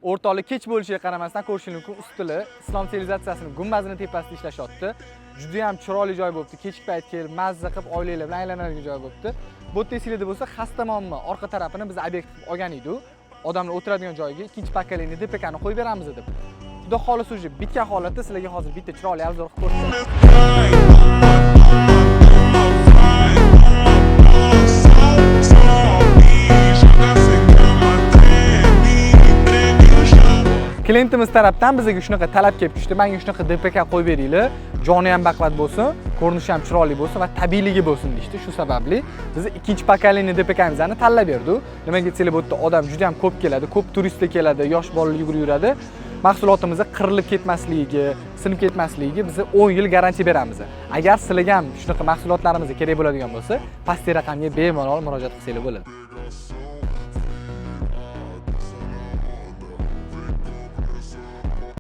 O'rtoqlar, kech bo'lishiga qaramasdan, ko'rishingiz mumkin, ustili islom sivilizatsiyasini gumbazini tepasida ishlashyapti. Juda ham chiroyli joy bo'libdi. Kechki payt kelib, mazza qilib, oilanglar bilan aylanadigan joy bo'libdi. Bu yerda esinglarda bo'lsa, xastamonni orqa tarafini biz obyekt qilib olgan edik. Odamlar o'tiradigan joyiga ikkinchi поколение ДПК ni qo'yib beramiz deb. Xudo xohlasa, уже bitgan holatda sizlarga hozir bitta chiroyli обзор qilib ko'rsataman. Klientimiz tarafdan bizga shunaqa talab kelib tushdi: "Menga shunaqa ДПК qo'yib beringlar, joni ham baquvvat bo'lsin, ko'rinishi ham chiroyli bo'lsin va tabiiyligi bo'lsin", deyishdi. Shu sababli biz ikkinchi поколение ДПК mizni tanlab berdik. Nimaga desanglar, bu yerda odam juda ham ko'p keladi, ko'p turistlar keladi, yosh bolalar yugurib yuradi. Mahsulotimiz qirilib ketmasligiga, sinib ketmasligiga biz 10 yil garantiya beramiz. Agar sizlarga ham shunaqa mahsulotlarimiz kerak bo'ladigan bo'lsa, pastki raqamga bemalol murojaat qilsanglar bo'ladi.